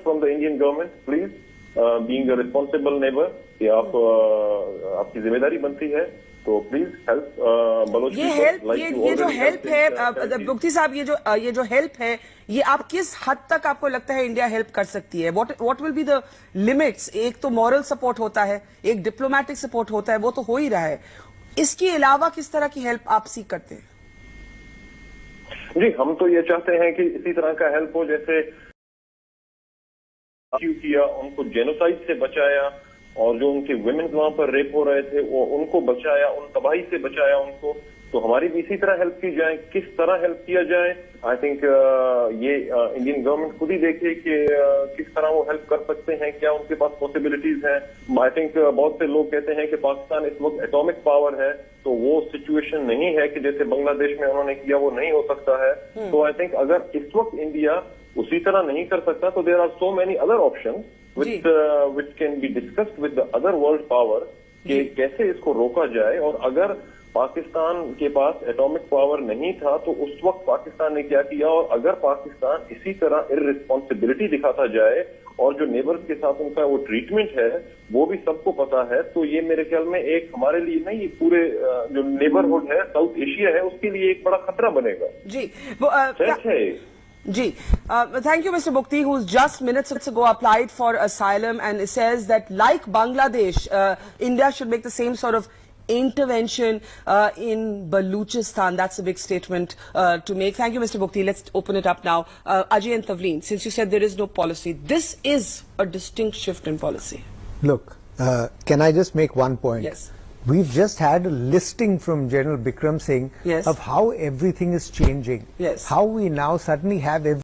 from the Indian government, please, uh, being a responsible neighbor, कि आप, uh, आपकी जिम्मेदारी बनती है, तो प्लीज हेल्प बलोच ये हेल्प, ये ये जो हेल्प है, बुक्ति साहब, ये जो ये जो हेल्प है, ये आप किस हद तक आपको लगता है इंडिया हेल्प कर सकती है? What what will be the limits? एक तो मॉरल सपोर्ट होता है, एक डिप्लोमेटिक सपोर्ट होता है, वो तो हो ही रहा है। इसके अलावा किस तरह की हेल्प आप सीक करते हैं? जी, हम तो ये चाहते हैं कि इसी तरह का हेल्प हो, जैसे किया, उनको जेनोसाइड से बचाया, और जो उनके वुमेन वहां पर रेप हो रहे थे, वो उनको बचाया, उन तबाही से बचाया उनको। तो हमारी भी इसी तरह हेल्प की जाए। किस तरह हेल्प किया जाए, आई थिंक ये इंडियन गवर्नमेंट खुद ही देखे कि किस तरह वो हेल्प कर सकते हैं, क्या उनके पास पॉसिबिलिटीज हैं। आई थिंक बहुत से लोग कहते हैं कि पाकिस्तान इस वक्त एटॉमिक पावर है, तो वो सिचुएशन नहीं है कि जैसे बांग्लादेश में उन्होंने किया, वो नहीं हो सकता है। तो आई थिंक अगर इस वक्त इंडिया उसी तरह नहीं कर सकता, तो there are so many other options which which can be discussed with the other world power, कि कैसे इसको रोका जाए। और अगर पाकिस्तान के पास एटॉमिक पावर नहीं था, तो उस वक्त पाकिस्तान ने क्या किया, और अगर पाकिस्तान इसी तरह इररिस्पॉन्सिबिलिटी दिखाता जाए और जो नेबर्स के साथ उनका वो ट्रीटमेंट है, वो भी सबको पता है, तो ये मेरे ख्याल में एक हमारे लिए नहीं, पूरे जो नेबरहुड है, साउथ एशिया है, उसके लिए एक बड़ा खतरा बनेगा। जी, वो, आ, सच है। Ji, uh, thank you, Mister Bugti, who's just minutes ago applied for asylum and says that, like Bangladesh, uh, India should make the same sort of intervention uh, in Baluchistan. That's a big statement uh, to make. Thank you, Mister Bugti. Let's open it up now. Uh, Ajay and Tavleen, since you said there is no policy, this is a distinct shift in policy. Look, uh, can I just make one point? Yes. We've just had a listing from General Bikram Singh yes. of how everything is changing. Yes. How we now suddenly have every